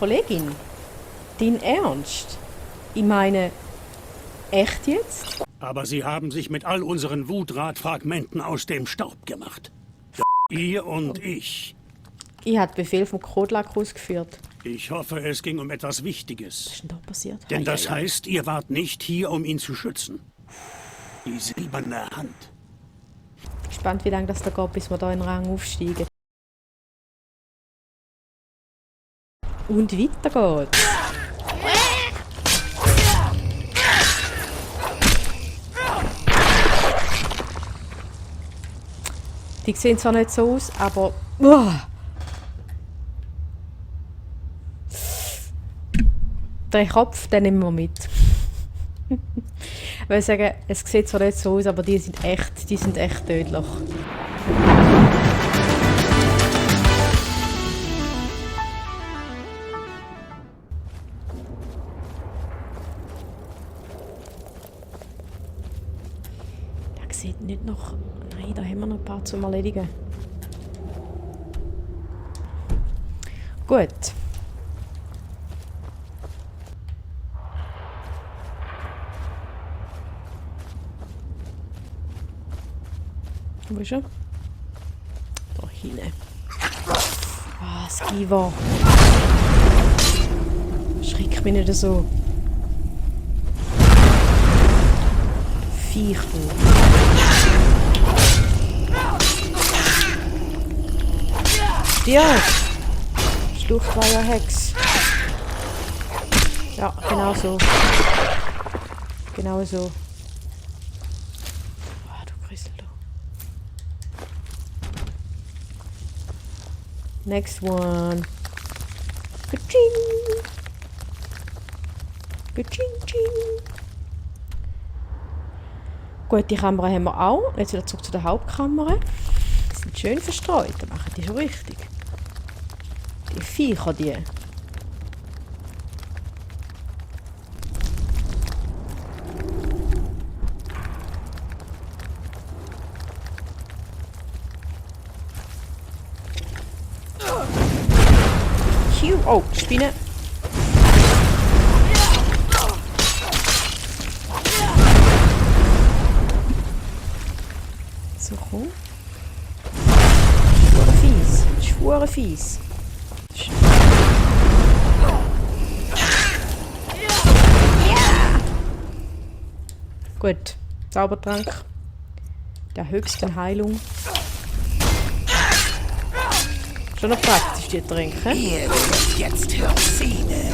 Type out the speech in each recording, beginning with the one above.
Kollegin, dein Ernst? Ich meine, echt jetzt? Aber Sie haben sich mit all unseren Wutradfragmenten aus dem Staub gemacht. Ihr und ich. Ich habe Befehl vom Kodlak ausgeführt. Ich hoffe, es ging um etwas Was Wichtiges. ist denn da passiert? Denn das heißt, ihr wart nicht hier, um ihn zu schützen. Die silberne Hand. Gespannt, wie lange das da geht, bis wir da in den Rang aufsteigen. Und weiter geht's. Die sehen zwar nicht so aus, aber... Den Kopf, den nehmen wir mit. Ich will sagen, es sieht zwar nicht so aus, aber die sind echt tödlich. Der sieht nicht noch... Nein, da haben wir noch ein paar zum Erledigen. Gut. Wo ist er? Da hinten. Ah, Skiva. Schreck mich nicht so. Viech, du. Stirb! Stuchfeuerhex. Ja, genau so. Genau so. Ah, du Grissel, du. Next one. Ka-ching! Ka-ching-ching! Gut, die Kamera haben wir auch. Jetzt wieder zurück zu der Hauptkamera. Die sind schön verstreut, das machen die schon richtig. Die Viecher, die. Oh, Spinne. So, komm. Schwere fies. Schwere fies. Gut. Zaubertrank. Der höchsten Heilung. Schon noch praktisch, die Tränke. Ihr werdet jetzt Hirsine.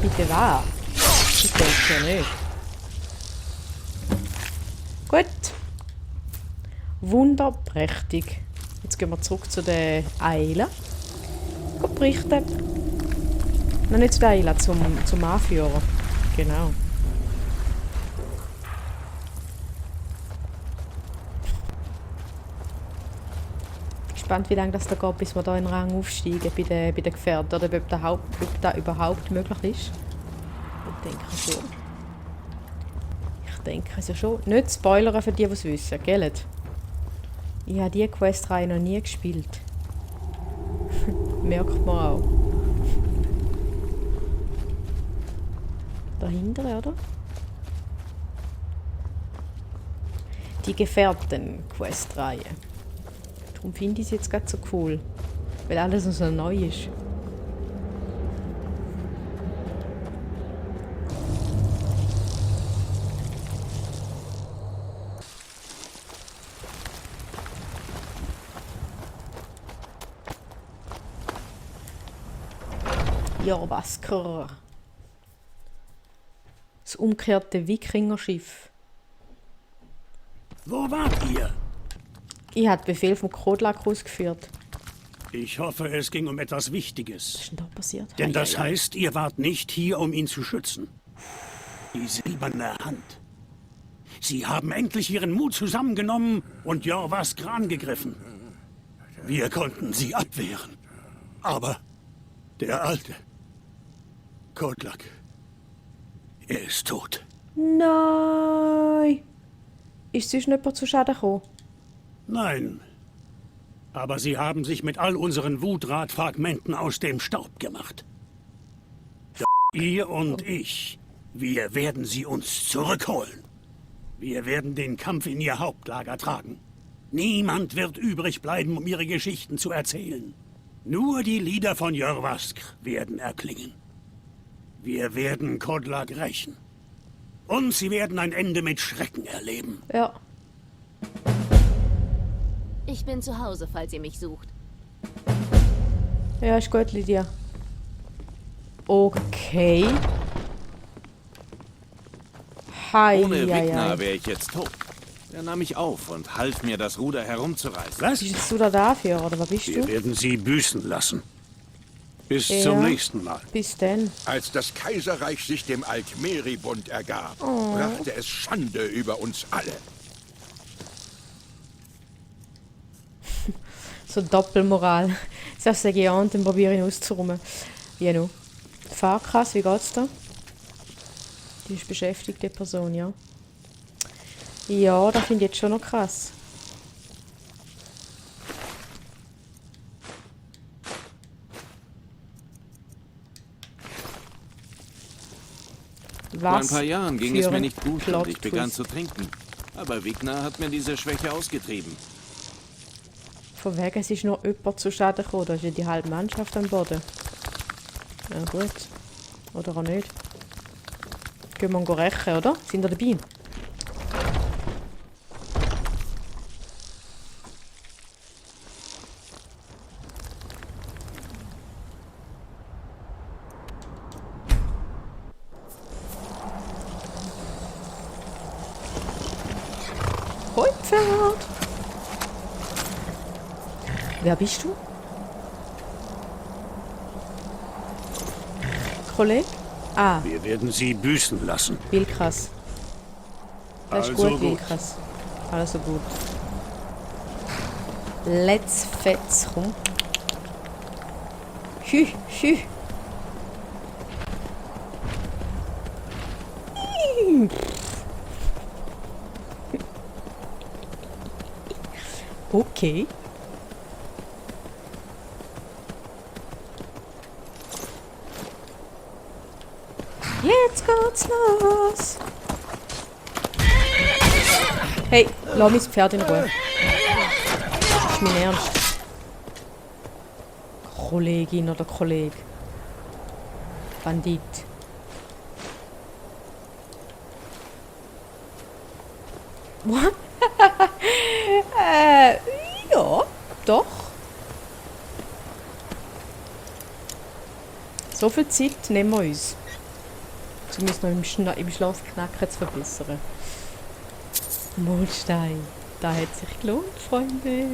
Bitte wahr. Ich denke ja nicht. Gut. Wunderprächtig. Jetzt gehen wir zurück zu der Eile. Gut berichten. Nein, nicht zu der Eile, zum Anführer. Genau. Gespannt, wie lange das da geht, bis wir da in den Rang aufsteigen bei den Gefährten oder ob das überhaupt möglich ist. Ich denke schon. Ich denke es ja schon. Nicht spoilern für die, die es wissen, gell? Ich habe diese Questreihe noch nie gespielt. Merkt man auch. Dahinter, oder? Die Gefährten-Questreihe. Darum finde ich es jetzt gerade so cool. Weil alles noch so neu ist. Ja, Basker. Das umgekehrte Wikingerschiff. Wo wart ihr? Ich habe Befehl vom Kodlak ausgeführt. Ich hoffe, es ging um etwas Was Wichtiges. ist denn da passiert? Denn das heißt, ihr wart nicht hier, um ihn zu schützen. Die silberne Hand. Sie haben endlich ihren Mut zusammengenommen und Jorvas Kran gegriffen. Wir konnten sie abwehren. Aber der alte Kodlak, er ist tot. Nein! Ist sonst jemand zu Schaden gekommen? Nein, Aber sie haben sich mit all unseren Wutradfragmenten aus dem Staub gemacht. Ihr und ich, wir werden sie uns zurückholen. Wir werden den Kampf in ihr Hauptlager tragen. Niemand wird übrig bleiben, um ihre Geschichten zu erzählen. Nur die Lieder von Jorvaskr werden erklingen. Wir werden Kodlak rächen. Und sie werden ein Ende mit Schrecken erleben. Ja. Ich bin zu Hause, falls ihr mich sucht. Ja, ist gut, Lydia. Okay. Hi, Ohne ja, Wigner ja. wäre ich jetzt tot. Er nahm mich auf und half mir, das Ruder herumzureißen. Was? Bist du da dafür, oder was bist Wir du? werden sie büßen lassen. Bis Ja. zum nächsten Mal. Bis denn. Als das Kaiserreich sich dem Altmeri-Bund ergab, brachte es Schande über uns alle. So Doppelmoral. Das sage ich an, dann probiere ich ihn auszuräumen. Genau. Farkas, wie geht's da? Die ist beschäftigte Person, ja. Ja, das finde ich jetzt schon noch krass. Vor ein paar Jahren ging es für mir ein nicht gut und ich begann Plot-Twist. zu trinken. Aber Wigner hat mir diese Schwäche ausgetrieben. Von wegen, es ist nur jemand zu Schaden gekommen, da ist ja die halbe Mannschaft am Boden. Ja gut. Oder auch nicht. Gehen wir ihn rächen, oder? Sind wir dabei? Hoi, Pferd! Wer bist du? Kollege? Ah, Wir werden sie büßen lassen. Wilkas. Das ist Also gut, gut. Wilkas. Also gut. Let's fetz, komm. Hü, hü. Okay. Jetzt geht's los. Hey, lass mich das Pferd in Ruhe. Das ist mein Ernst. Kollegin oder Kollege. Bandit. What? Ja, doch. So viel Zeit nehmen wir uns. Zumindest noch im Schloss Knacken zu verbessern. Mondstein. Da hat sich gelohnt, Freunde.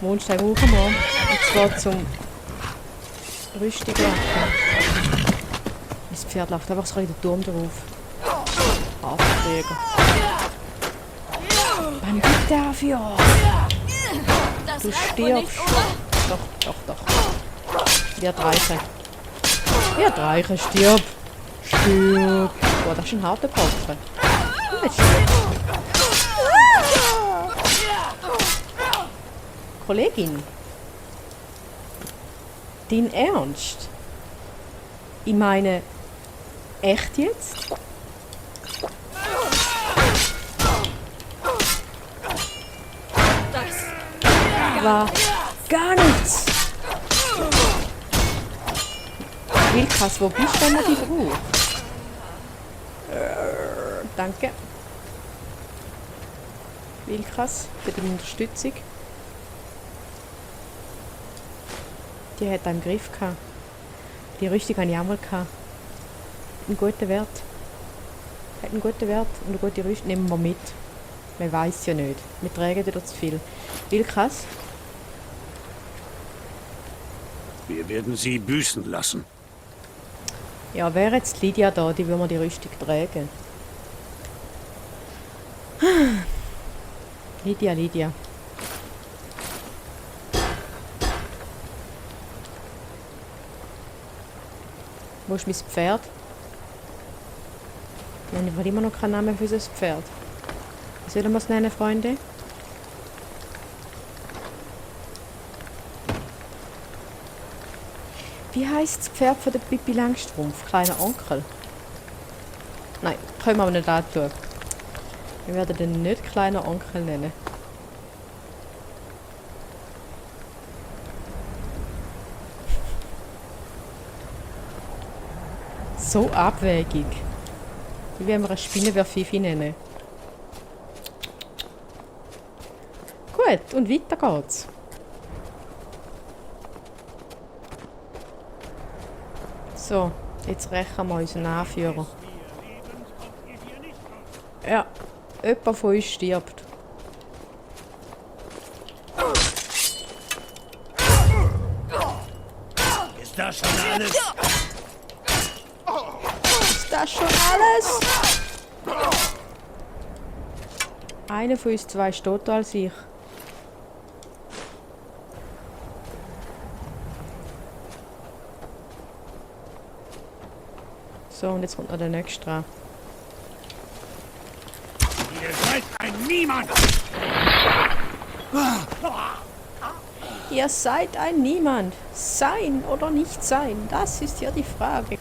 Mondstein brauchen wir. Und zwar zum Rüstung machen. Das Pferd läuft einfach so in den Turm drauf. Hafträger. Bandit dafür! Du stirbst! Doch. Wird reichen. Wird reichen, stirb! Stirb! Boah, das ist ein harter Kopf. Jetzt stirb. Kollegin! Dein Ernst? Ich meine, echt jetzt? War gar nichts. Wilkas, wo bist du, wenn man dich braucht? Danke. Wilkas, für die Unterstützung. Die hat einen Griff gehabt. Die Rüstung hatte ich auch mal gehabt. Einen guten Wert. Hat einen guten Wert und eine gute Rüstung nehmen wir mit. Man weiß ja nicht. Wir tragen wieder zu viel. Wilkas? Wir werden sie büßen lassen. Ja, wäre jetzt Lydia da, die würde mir die Rüstung tragen. Lydia. Wo ist mein Pferd? Ich habe immer noch keinen Namen für das Pferd. Wie sollen wir es nennen, Freunde? Wie heisst das Pferd von der Pippi Langstrumpf? Kleiner Onkel? Nein, können wir aber nicht antun. Wir werden den nicht kleiner Onkel nennen. So abwegig. Wie werden wir eine Spinnenwerfifi nennen? Gut, und weiter geht's. So, jetzt rächen wir unseren Anführer. Ja, jemand von uns stirbt. Ist das schon alles? Ist das schon alles? Einer von uns zwei ist toter als ich. So, und jetzt kommt noch der nächste dran. Ihr seid ein Niemand! Ihr seid ein Niemand. Sein oder nicht sein, das ist ja die Frage.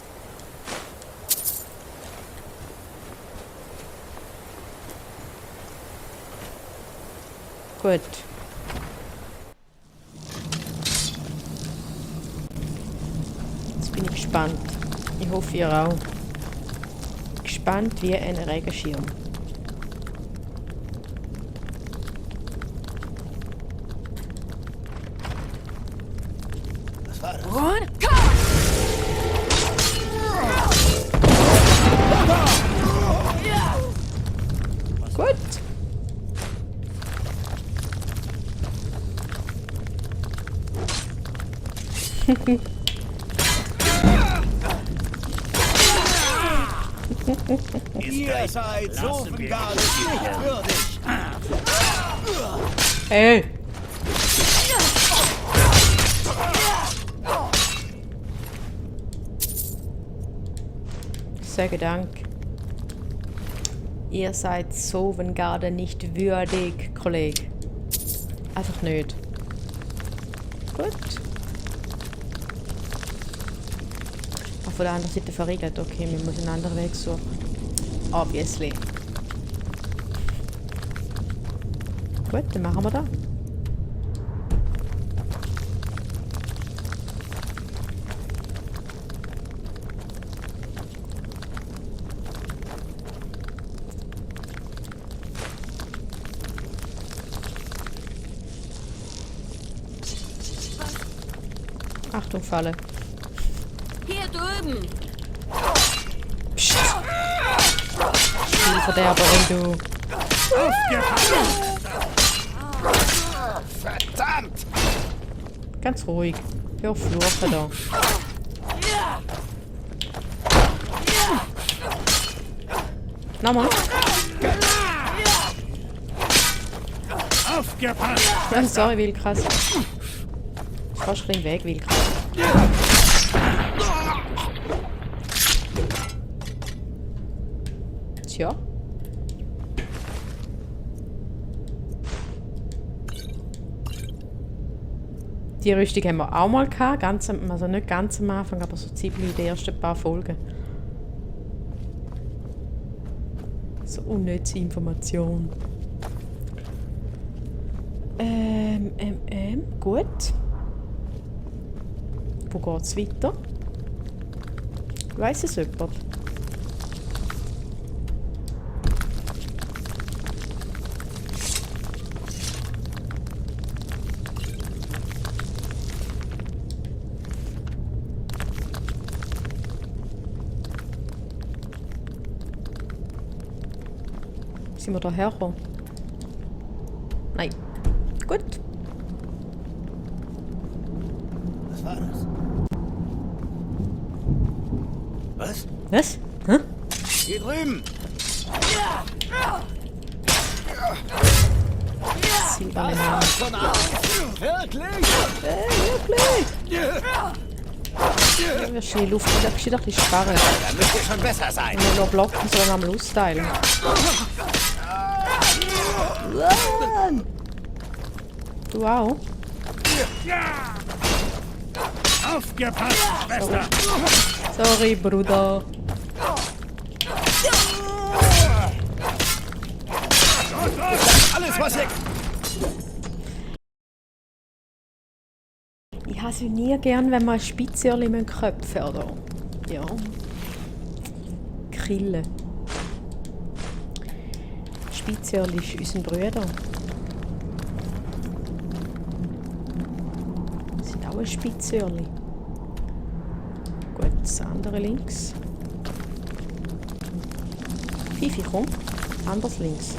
Gut. Jetzt bin ich gespannt. Ich hoffe, ihr auch. Gespannt wie ein Regenschirm. Gut. Ihr seid so gar nicht würdig. Hey. Sage Dank. Ihr seid so gerade nicht würdig, Kollege. Einfach nicht. Gut. Auch von der anderen Seite verriegelt. Okay, wir müssen einen anderen Weg suchen. Obviously. Gut, dann machen wir das. Achtung, Falle. Hier drüben. Psst. Spielverderberin, du. Verdammt! Ganz ruhig. Hör auf Fluchen da. Nochmal. Aufgepasst! Ja, sorry, Wildkrass. Fast ein bisschen weg, Wildkrass. Tja. Die Rüstung haben wir auch mal gehabt, also nicht ganz am Anfang, aber so ziemlich in den ersten paar Folgen. So unnütze Information. Gut. Wo geht's weiter? Weiss es jemand? Sind wir da hergekommen? Nein. Gut. Was war das? Was? Was? Hä? Hier drüben! Silberne Haare. Schon auf! Wirklich? Wirklich? Ja, wir stehen in die Luft. Da geschieht doch die Sparre. Da müsst ihr schon besser sein. Nicht nur blocken, sondern am Lustteilen. Du auch? Aufgepasst, Schwester! Sorry, Bruder. Alles, was ihr... Ich habe es nie gern, wenn man Spitzerli köpfen oder? Ja. Killen. Spitzerli ist unser Bruder. Das sind auch ein Spitzerli. Gut, das andere links. Fifi, komm. Anders links.